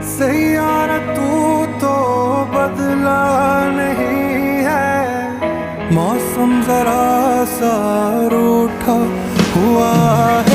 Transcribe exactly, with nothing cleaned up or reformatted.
सैयारा, तू तो बदला नहीं है, मौसम जरा सा रूठा हुआ है।